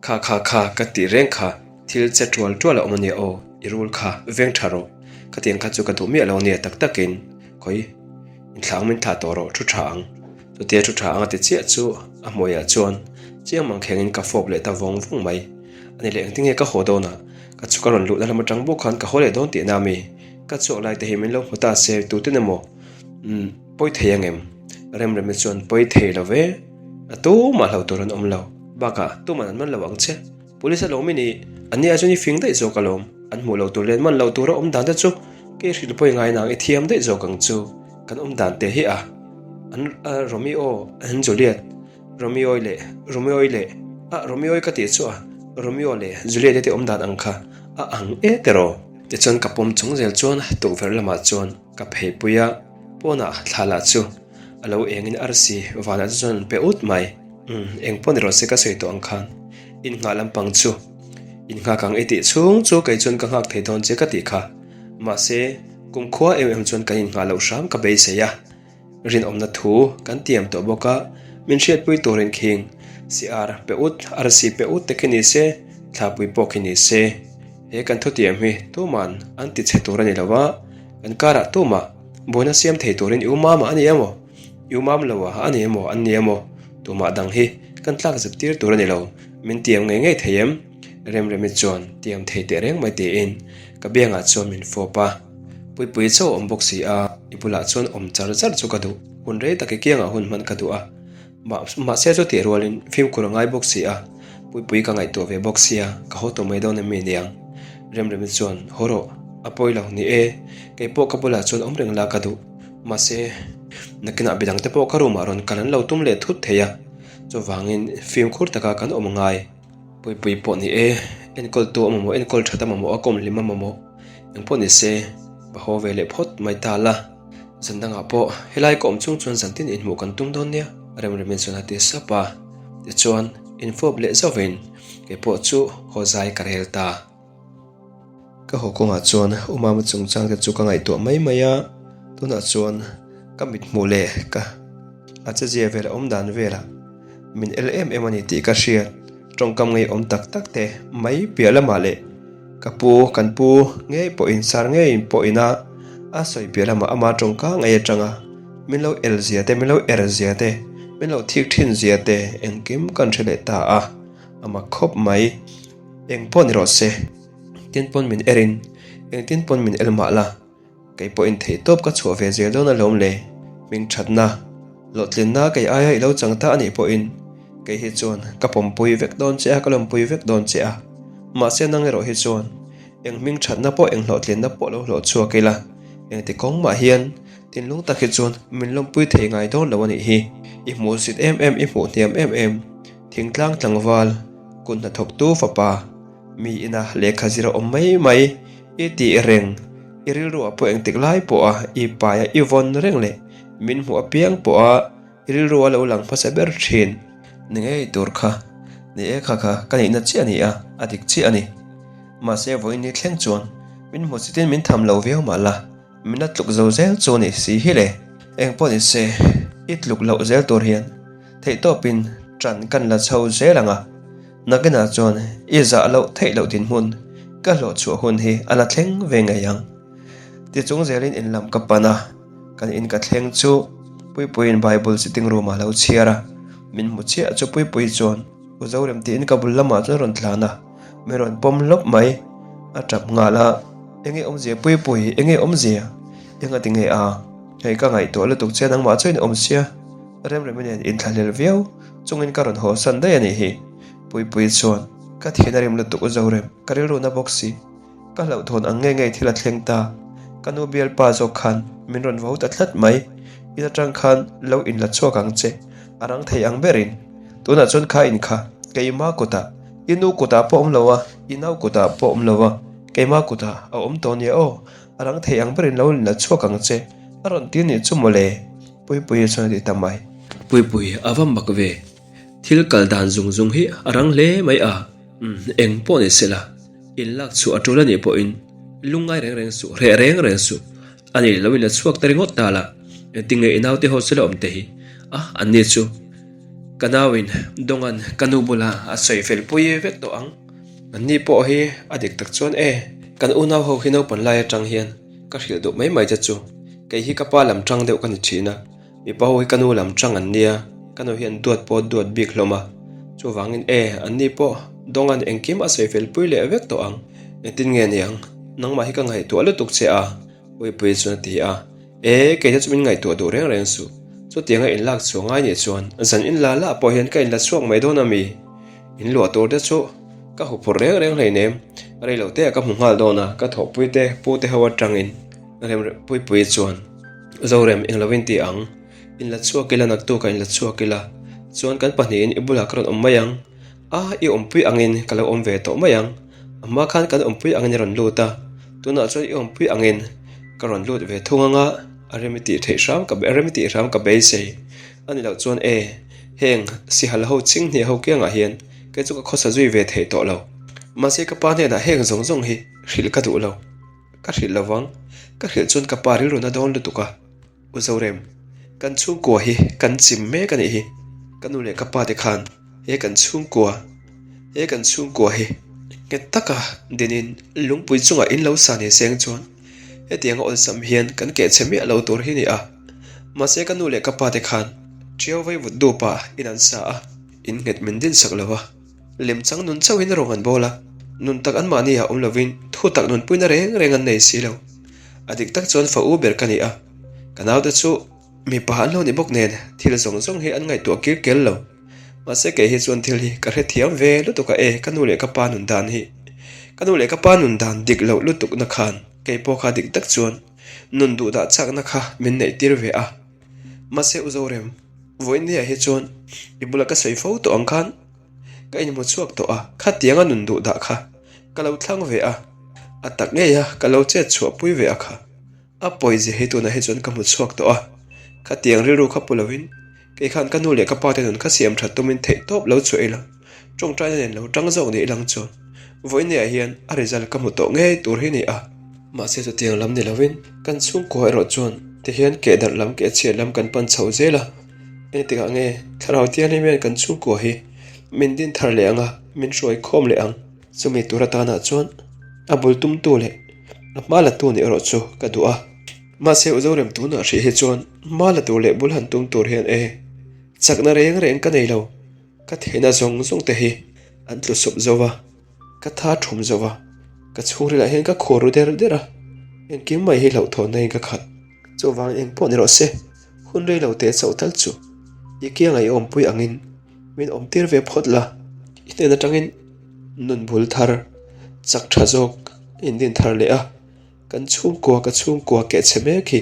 kha kha kha ka tih reng kha thil che tual tual a awm ania aw i rul kha veng tha rawh khatiang kha chu ka duh miah lo ania tak takin khawi inthlang min thlah tawh rawh thu tha ang. Chutia thu tha anga ti chiah chu a hmuaiah chuan chiang mang khengin ka fawp leh ta vawng vawng mai. Ani leh engtin nge ka haw dawn a? Ka chhuk a rawn luhna lam atang bawk khan ka haw leh dawn tihna ami? Ka chhuak lai te hi min lo hmu ta se tuten emaw umm pawi thei ang em? Remremi chuan pawi thei lo ve, a tumah hlo tur an awm lo. Bakah tuman an man lo ang che. Police a lawm i nih, an nia chuan i fing daih zawk alawm. An hmuh lo tur leh an man lo tura awm dan te chu kei hrilh pawi ngai nang i thiam daih zawk ang chu. Kan awm dan te hi a, an Romeo and Juliet, Romeo leh Romeo leh a Romeo ka tih chu a, Romeo leh Juliet te awm dan ang kha a ang e tiraw. Tichuan ka pawm chung zel chuan tukverh lamah chuan ka pheipui a, pawnah thla lah chu a lo engin arsi vanah te chuan an pe ut mai. Umm, eng pawh ni rawh se ka sawi tawh ang khan innghah lampang chu innghak ang i tih chhung chu kei chuan ka nghak thei dawn che ka tih kha. Mahse, kumkhua em em chuan kan innghah loh hram ka beisei a, rinawmna thu kan tiam tawh bawk a, min hriatpui turin khing CR pe ut, RC pe ut te khi ni se, thlapui pawh khi ni se. He kan thutiam hi tuman an ti chhe tur a ni lo a, kan karah tumah buaina siam thei turin i umam a ni emaw, i umam lo a a ni emaw an ni emaw, tumah dang hi kan tlak zep tir tur a ni lo, min tiam ngei ngei thei em? Remremi chuan tiam thei teh reng mai tiin ka biangah chuan min fawp a, Puipui chauh a awm bawk si a, i bulah chuan awm char char chu ka duh, hun rei tak i kiangah hun hman ka duh a, mahse chu tih rualin fimkhur a ngai bawk si a, Puipui ka ngaihtuah ve bawk sia, ka haw tawh mai dawn em mi niang? Remremi chuan haw rawh, a pawi lo ni e, kei pawh ka bulah chuan awm reng la ka duh, mahse nakinah midang te pawh ka room ah rawn kal an lo tum leh thut thei a, chuvangin fimkhur taka kan awm a ngai. Puipui pawh ni e, enkawltu a mamawh, enkawl that a mamawh, a kawmhlim a mamawh, engpawh ni se, va haw ve leh phawt mai ta la. Zan dangah pawh helai ka awm chung chuan zan tin inhmuh kan tum dawn nia, Remremin chuan a ti sap a. Tichuan, infawp leh zauhin keipawh chu haw zai ka rel ta. Ka haw kawngah chuan U Mama chungchang te chu ka ngaihtuah mai mai a, tunah chuan ka mithmuh leh ka a chezia vel a awm dan velah min el em em a ni tih ka hriat. Tawngkam ngeiawm tak tak te mai piah lamah leh ka pu, kan pu ngei pawhin sar ngeiin pawhin a a sawi piah lamah ama tawngka ngei atanga min lo el zia te, min lo er zia te, min lo thik thin zia te engkim kan hre leh ta a, a mak khawp mai. Eng pawh ni rawh se, engtin pawn min erin engtin pawn min el mah la. Kei pawhin theihtawp ka chhuah ve zel dawn alawm le, hming thatna, hlawhtlinna kei aia i lo chang ta anih pawhin kei hi chuan ka pawmpui vek dawn che a, ka lawmpui vek dawn che a. Mahse nang erawh hi chuan eng hming thatna pawh eng hlawhtlinna pawh lo hlawh chhuak ila, engti kawng mah hian thinlung tak hi chuan min lawmpui thei ngai dawn lo anih hi. I hmuhsit em em, i hmuh hniam em em, thingtlang tlangval, kut hnathawktu fapa, Mi ina lehkha zir a awm mai mai i tih reng, i rilruah pawh engtik lai pawha i paia i vawn reng leh min hmuh apiang pawha i rilrua lo lang hmasa ber thin ni ngei tur kha. Ni e kha kha ka nihna chiah a ni a, a dik chiah a ni. Mahse vawiin ni thleng chuan min hmu chitin min tham lo viau mah la, min la tluk zo zel chu ni si hi le. Engpawh ni se, i tluk loh zel tur hian theihtawpin ṭan kan la chho zel ang a. Nakinah chuan i zah loh theih loh dinhmun ka hlawh chhuah hun hi a la thleng ve ngei ang. Tichung zelin in lam ka pan a, kan in ka thleng chu Puipuiin Bible sitting room ah lo chhiar a, min hmu chiah chu Puipui chuan U Zorem tiin ka bul lamah chuan a rawn tlan a, min rawn pawm hlawp mai, a tap nghal a, Enge awmzia Puipui, enge awmzia? Enga ti nge a? Hei ka ngaihtuah lutuk che nangmah chuan i awm sia, Remremi nen inthlahlel viau. Chungin ka rawn haw san daih a nih hi. Puipui chuan, Ka thian a rim lutuk u Zorem, ka rilru na bawk si. Ka hlauhthawn ang ngei ngei thil a thleng ta. Ka nu bialpa zawk khan min rawn vo ta tlat mai. In atang khan lo inla chhuak ang che, a rang thei ang berin. Tunah chuan kha in kha, keima kutah, i nu kutah pawh awm lo a, i nau kutah pawh awm lo a, keima kutah a awm tawh nia aw, a rang thei ang berin lo inla chhuak ang che, a rawn ti nih chu mawle. Puipuia chuan a ti ta mai. Puipui a va mak ve. Thil kal dan zung zung hi a rang hle mai a. Umm, eng pawh ni sela, in lak chhuah a tul a nih pawhin lungngai reng reng suh, reh reng reng suh. A ni lo in la chhuak ta ringawt ta la, engtinge i naute ho sela awm te hi? A, an ni chu ka nauin Dawnga'n ka nu bula a sawi fel pui vek tawh ang. An ni pawh hi a dik tak chuan e, kan unau ho hi naupan lai atang hian ka hrilh duh mai mai che chu. Kei hi ka pa lam tang deuh ka ni thin a, mipa ho hi ka nu lam tang an nia, ka nu hian duat pawh duat bik hlawm a, chuvangin e, an ni pawh Dawnga'n engkim a sawi fel pui leh vek tawh ang, engtin nge niang, nangmah hi ka ngaihtuah lutuk che a, Puipui chuan a ti a, e, kei te chu min ngaihtuah duh reng reng suh, chutianga in lak chhuah ngai nih chuan zan in la lah pawh hian ka in la chhuak mai dawn a mi, in luah tur te chu ka huphurh reng reng hleinem, reilote ah ka hmu nghal dawn a, ka thawhpui te pu te ho atangin. Rempuipuii chuan, Zorem, eng lovin ti ang. In la chhuak ila, naktukah in la chhuak ila. Chuan kan pahnihin i bulah ka rawn awm mai ang. A, i awmpui angin ka lo awm ve tawh mai ang. A hma khan kan awmpui angin i rawn lut a, tunah chuan i awmpui angin ka rawn lut ve thung anga a rem i tih theih hram ka a rem i tih hram ka beisei. A ni loh chuan e, heng sihal ho chinghnih ho kiangah hian kei chu ka khawsa zui ve thei tawh lo. Mahse ka pa hnenah heng zawng zawng hi hrilh ka duh lo. Ka hrilh lo vang, ka hrilh chuan ka pa rilru na dawn lutuk a. U Zorem, kan chhungkua hi kan chim mek a nih hi. Ka nu leh ka pa te khan he kan chhungkua, he kan chhungkua hi nghet taka dinin lungpui chungah in lo sa ni seng chuan hetianga awlsam hian kan kehchhe miah lo tur hi ni a. Mahse ka nu leh ka pa te khan ṭiau vaivut dupa in an sa a, in nghet min din sak lo a. Lemchang nun chauhin rawng an bawl a, nun tak anmahni ah awm lovin thu tak nunpuina reng reng an nei si lo. A dik tak chuan fa u ber ka ni a, ka naute chu mipa an lo ni bawk nen thil zawng zawng hi an ngaihtuah kir kel lo. Mahse kei hi chuan thil hi ka hrethiam ve lutuk a e ka nu leh ka pa nun dan hi. Ka nu leh ka pa nun dan dik loh lutuk na khan kei pawh kha dik tak chuan nun duhdah chakna kha min neih tir ve a. Mahse u Zorem, vawiin hi chuan i bula ka sawi fo tawh ang khan Ka inhmu chhuak tawh a, khatianga nun duh dah kha ka lo thlang ve a, a tak ngei a ka lo chet chhuah pui ve a kha. A pawizia hi tunah hi chuan ka hmu chhuak tawh a, khatiang rilru kha pu lovin kei khan ka nu leh ka pa te nun kha siam that tumin theih tawp lo chhuah ila, tawngtaina nen lo tang zawk ni ilang chuan. Vawinia hian a result ka hmu tawh ngei tur hi ni a. Mahse chutiang lam ni lovin kan chhungkua erawh chuan tihian keh darh lam keh chhiat lam kan pan chho zel a. Engtikah nge thlarau thianghlim hian kan chhungkua hi min din thar leh ang a, min hruai khawm leh ang. Chumi tur atanah chuan a bul tumtu leh a hma la tu nih erawh chu ka duh a. Mahse u Zorem tunah hrih hi chuan hma la tur leh bul han tum tur hian e chakna reng reng ka nei lo. Ka theihna zawng zawng te hi an tlu sawp zo va, ka tha thum zo va, ka chhungrilah hian ka khur ru der der a, engkim mai hi hlauhthawnna in ka khat. Chuvang eng pawh ni rawh se, hun rei lo teh chauh tal chu i kianga i awmpui angin min awm tir ve phawt la, i hnen atangin nun bul thar chak tha zawk indin thar leh a. Kan chhungkua ka chhungkua keh chhe mek hi,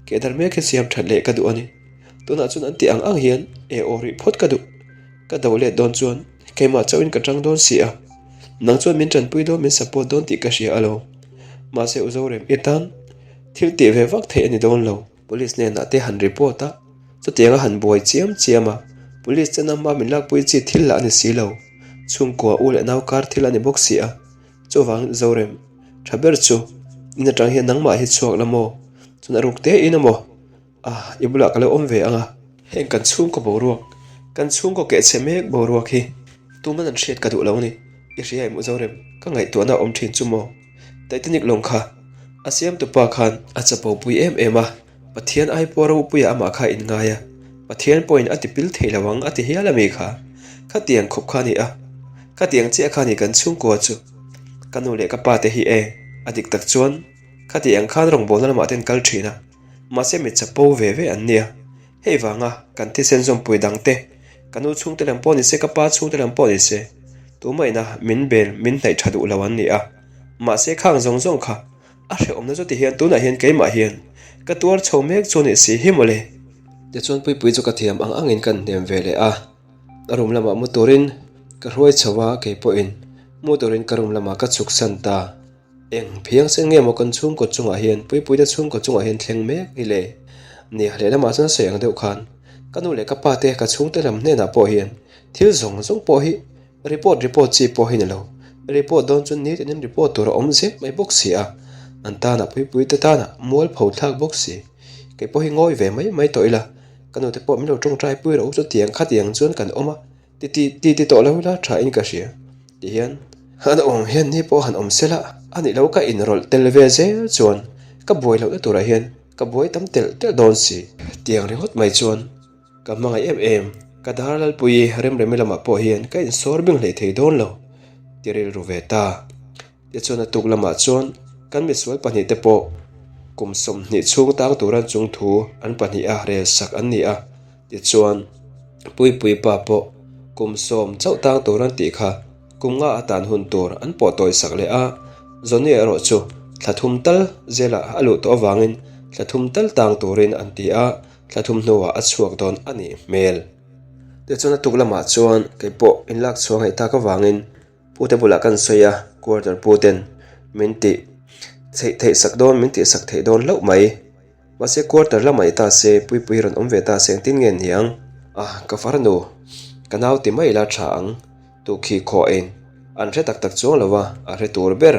keh dar mek hi siam that leh ka duh a ni. Tunah chuan an tih ang ang hian e aw rih phawt ka duh. Ka do let dawn chuan keimah chauhin ka tang dawn si a. Nang chuan min tanpui dawn min support dawn tih ka hria alo. Mahse u Zorem i tan thil tih ve vak theih a ni dawn lo. Police hnenah te han report a, chutianga han buai chiam chiam a, police ten a hma min lakpui chi thil lah a ni si lo. Chhungkua u leh nau kar thil a ni bawk si a. Chuvangin Zorem, tha ber chu in atang hian nangmah hi chhuak la maw? Chuan a ruk te in amaw? Ah, i bulah ka lo awm ve ang a. Heng kan chhungkaw boruak, kan chhungkaw kehchhe mek boruak hi tuman an hriat ka duh lo ni. I hria em u Zorem, ka ngaihtuahna a awm thin chu maw? Titanic lawng kha a siamtupa khan a chapo pui em em a, Pathian ai pawh ropuia amah kha in ngai a, Pathian pawhin a ti pil thei lo ang a ti hial a mi kha. Khatiang khawp kha a ni a, khatiang chiah kha a ni kan chhungkua chu. Ka nu leh ka pa te hi e, a dik tak chuan khatiang khan rawngbawlna lamah te an kal thin a, mahse mi chapo ve ve an nia. Hei vanga kan thisen zawmpui dang te, ka nu chhungte lam pawh ni se, ka pa chhungte lam pawh ni se, tumahina min bel min hnaih tha duh lo an ni a, mahse khang zawng zawng kha A hrehawmna chu tihian tunah hian keimah hian ka tuar chho mek chu ni si hi mawle. Tichuan Puipui chu ka thiam ang angin kan hnem ve leh a, a room lamah mu turin ka hruai chho a, kei pawhin mu turin ka room lamah ka chhuk san ta. Eng phiang sen nge maw kan chhungkaw chungah hian Puipui te chhungkaw chungah hian thleng mek hi le? Nia lehlamah chuan sawi ang deuh khan ka nu leh ka pa te ka chhungte lam hnenah pawh hian thil zawng zawng pawh hi Report report chi pawh hi ni lo. Report dawn chuan ni tinin report tur a awm zep mai bawk si a, an tana puipui te tana mual pho thlak bawk si. Kei pawh hi ngawi ve mai mai tawh ila, ka nute pawh min lo tawngtai pui rawh u chutiang khatiang chuan kan awm a, ti ti ti ti tawh lo ila tha in ka hria. Ti hian an awm hian ni pawh han awm sela, a nih lo ka inrawlh tel ve zel chuan ka buai lohna turah hian ka buai tam telh telh dawn si. Tiang ringawt mai chuan. Ka hmangaih em em, ka dar Lalpuii Remremi lamah pawh hian ka insawr bing hlei thei dawn lo, ti rilru ve ta. Tichuan a tuk lamah chuan kan misual pahnihte pawh kum 20 chhung tang tura chung thu an pahniha rel sak an ni a, tichuan Puipuii pa pawh kum sawm chauh tang tur an tih kha kum nga a tan hun tur an pawh tawi sak leh a, Johnny erawh chu thla thum tal zelah a luh tawh avangin thla thum tal tang turin an ti a, Thla thum hnuah a chhuak dawn a nih hmel. Tichuan a tuk lamah chuan kei pawh inlak chhuah ngaih tak avangin pute bulah kan sawi a, quarter puten min tih theih theih sak dawn min tih sak theih dawn hlauh mai. Mahse quarter lamah ni ta se, Puipui rawn awm ve ta se engtin nge niang? Ah, ka farnu, ka nau ti mai ila tha ang, tukhi khaw ein an hre tak tak chuang lo a, a hre tur ber.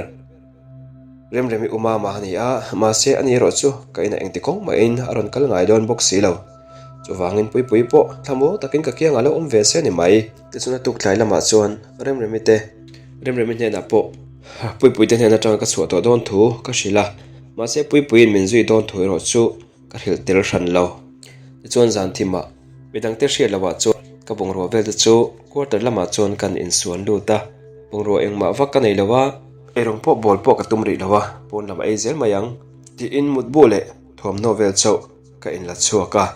Remremi u mama a ni a, mahse ani erawh chu ka inah engti kawng mahin a rawn kal ngai dawn bawk si lo. Chuvangin Puipui pawh thlamuang takin ka kiangah lo awm ve se ni mai. Tichuan a tuk tlai lamah chuan Remremi te, Remremi hnenah pawh Puipui te hnen atanga ka chhuah tawh dawn thu ka hrilh a, mahse Puipuiin min zui dawn thu erawh chu ka hrilh tel hran lo. Tichuan zan thimah midangte hriat lohah chuan ka bungrua vel te chu quarter lamah chuan kan insuan lut a, bungrua engmah vak ka nei lo a, eirawng pawh bawl pawh ka tum rih lo a, pawn lam a ei zel mai ang tiin mutbu leh thuamhnaw vel chauh ka inla chhuak a.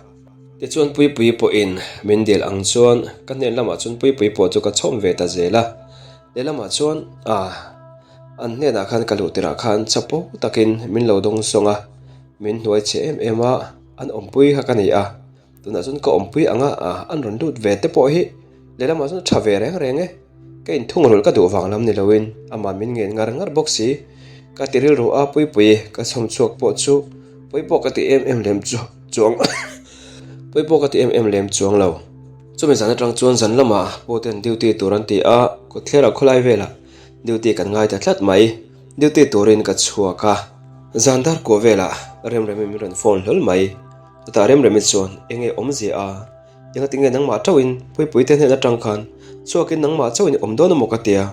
Tichuan Puipuii pawhin min dil ang chuan ka hnen lamah chuan Puipuii pawh chu ka chhawm ve ta zel a, lehlamah chuan ah an hnenah khan ka luh tirah khan chapo takin min lo dawng sawng a, Min hnuai chhe em em a, an awmpui kha ka ni a, tunah chuan ka awmpui ang a, an rawn lut ve te pawh hi lehlamah chuan a tha ve reng reng e, ka inthungrulh ka duh vang lam ni loin amah min ngen ngar ngar bawk si, ka ti rilru a Puipui ka chhawm chhuak pawh chu pawi pawh ka ti em em lem chuang pawi pawh ka ti em em lem chuang lo. Chumi zan atang chuan zan lamah pawh ten duty tur an ti a, kawtthlerah khawlai velah. Duty kan ngai ta tlat mai. Duty turin ka chhuak a, zan dar kuah velah Remremi min rawn phone hlawl mai. Chutah Remremi chuan enge awmzia a, engatinge nangmah chauhin Puipuite hnen atang khan chhuakin nangmah chauhin i awm dawn emaw ka tia,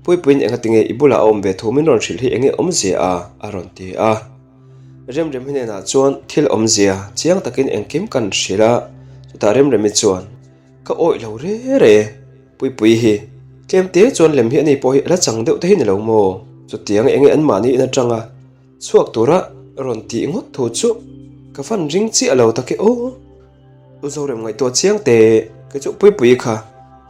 Puipuiin engatinge i bulah a awm ve thu min rawn hrilh hi enge awmzia a, a rawn ti a. Remremi hnenah chuan thil awmzia chiang takin engkim kan hrilh a, chutah Remremi chuan Ka awih lo re re, Puipui hi tlem te chuan lem hi ani pawh hi a la chang deuh te hi ni lo maw? Chutiang enge anmahni in atanga chhuak tura rawn tih ngawt thu chu ka van ring chiah lo tak e aw. U Zorem ngaihtuah chiang te kei chu Puipui kha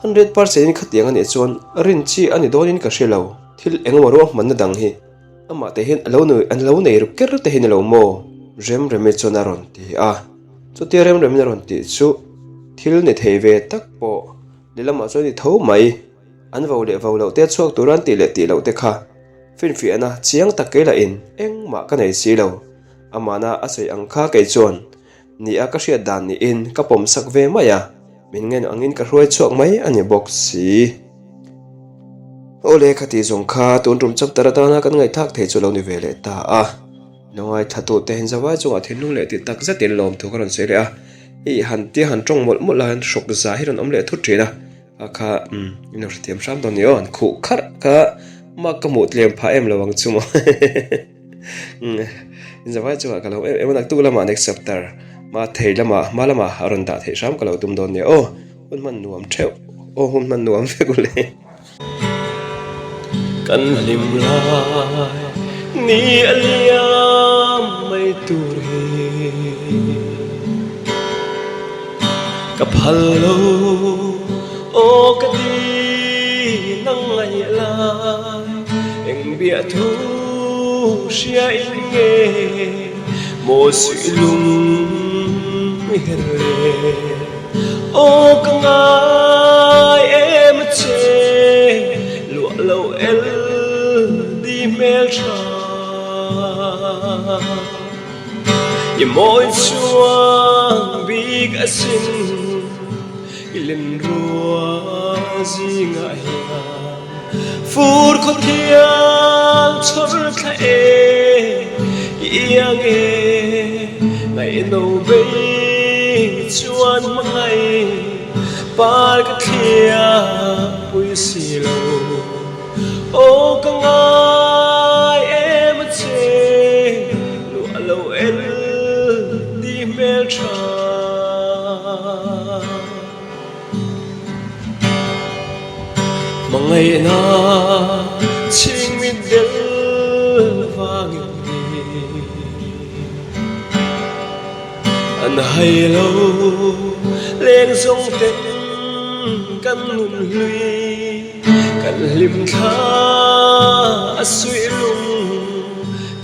100% in khatiang anih chuan rin chi a ni dawnin ka hre lo, thil engemaw ruahmanna dang hi amah te hian a lo an lo nei ru ker te hi ni lo maw? Remremi chuan a rawn ti a. Chutia Remremin a rawn tih chu thil ni thei ve tak pawh lehlamah chuan ni tho mai. An vo leh vo loh te chhuak tura an tih leh tih loh te kha finfiahna chiang tak kei lahin engmah ka nei si lo. Amahna a sawi ang kha kei chuan ni a ka hriat dan niin ka pawm sak ve mai a, min ngen angin ka hruai chhuak mai a ni bawk si. Awle khati zawng kha tun tum chapter atana kan ngaihthlak thei chu lo ni ve leh ta a. Lungai thatute hian zavai chungah thinlung leh tih tak zetin lawmthu ka rawn sawi leh a, i han tia han tawng mawlh mawlh lai hian hrawk za hi rawn awm leh thut thin a, a kha umm in lo hrethiam hram dawn ni aw, han khuh kharh kha mak ka hmuh tlem phah em lo ang chu maw umm in zavai chungah ka lo em em a, naktuk lamah next chapter hma thei lamah hma lamah a rawn dah theih hram ka lo tum dawn nia aw, hun hman nuam theuh aw hun hman nuam vek u le. Kan hlim lai ni a liam mai tur hi Ka phal lo aw ka ti nang ngaih lai Eng biah thu hria in nge maw suih lung her le. Aw ka ngai em a che, luah lo el di hmel tha. I mawi chuang bik asin, i len rual zingah hian. Fur khaw thiang chhawr thla e, i iang e, ngaihno bei chuan hmangaih par ka thliah pui si lo. Aw ka ngai em a che, luah lo el ti hmel tha. Hmangaihna chhingmit del vangin An hai lo leng zawng ten kan nun hlui Kan hlim thla a suih lung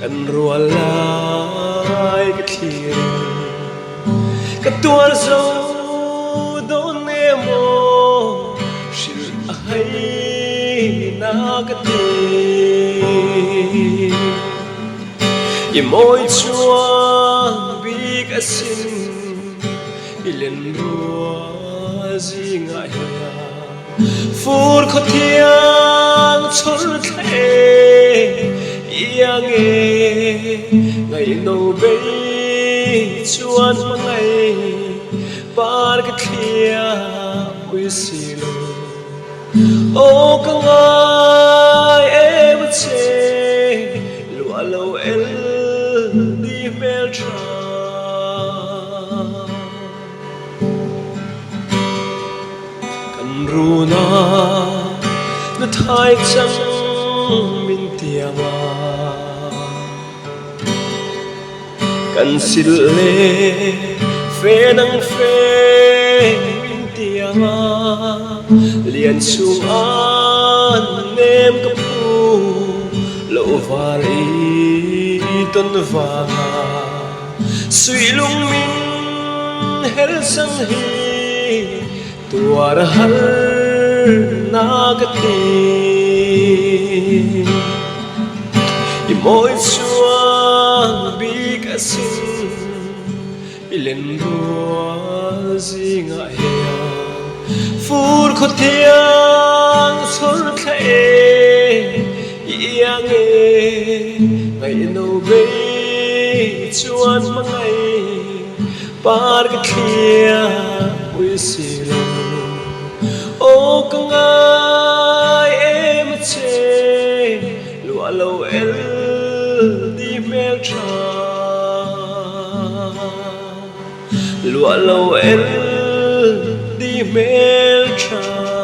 kan rual lai ka thlir Ka tuar zo dawn emaw hrilh a hai na ka ti. I mawi chuan bik asin i len rual zingah hian. Fur khaw thiang chhawr thla e, iang e, ngaihno bei chuan hmangaih par ka thliah pui si lo. Aw ka ngai em a che, luah lo el di hmel tha. Kan runa na thai chang min tiang a, Kan sil le fe nang fe min tiang a, Lian chung an nem ka phu lo var i tawn vang a. Suihlung min hel sang hi tuar har na ka ti. I mawi chuan bik asin i len rual zingah hian fur khaw thiang chhawr thla e. iang e ngaihno bei chuan hmangaih par ka thliah pui si lo. Aw ka ngai em a che luah lo el ti hmel tha. Luah lo el ti hmel tha.